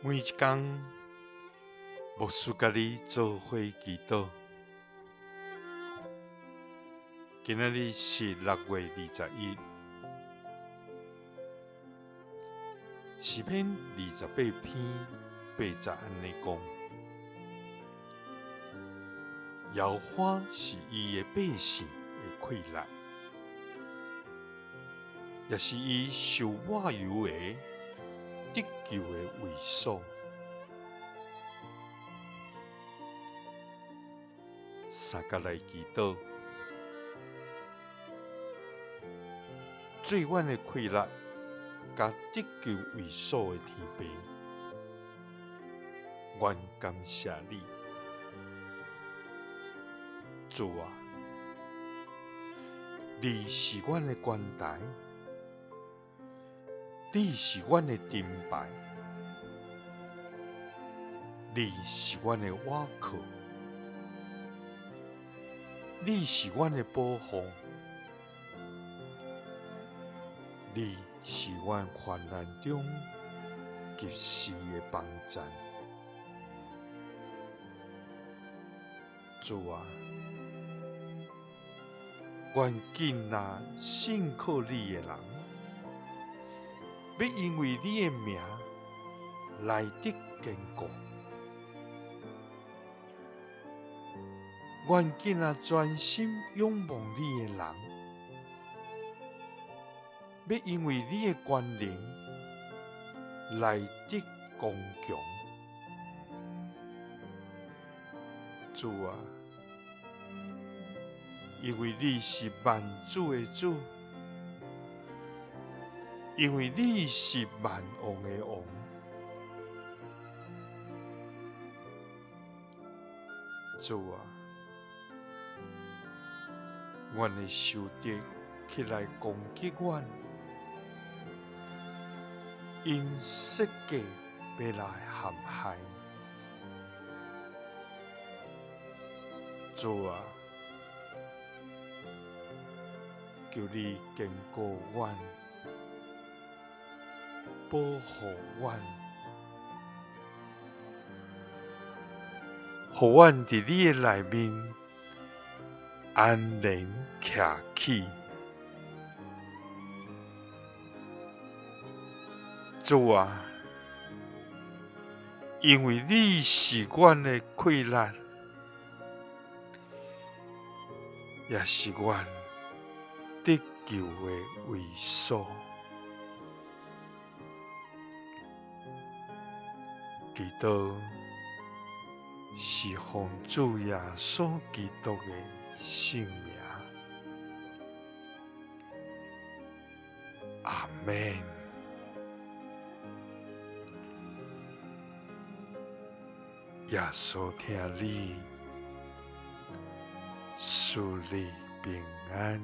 每一工，牧師佮你做伙祈禱。今仔日是6月21，詩篇28篇8節按呢講：耶和華是伊的百姓的氣力，也是伊受抹油的得救的衛所。三佮來祈禱，做阮的氣力，佮得救衛所的天父，阮感謝你，主啊，你是阮的關台，你是阮的盾牌，你是阮的倚靠，你是阮的保護，你是阮患難中及時的幫贊。主啊，願建立信靠你的人，欲因為你的名來得堅固。願建立專心仰望你的人，欲因為你的權能來得剛強。主啊，因為你是萬主的主，因為你是萬王的王。主啊，阮的仇敵起來攻擊阮，𪜶設計欲來陷害。主啊，求你堅固阮，保護阮，予阮佇你的內面安然徛起。主啊，因為你是阮的氣力，也是阮得救的衛所。祈禱是奉主耶穌基督的聖名。阿們。耶穌疼你，賜你平安。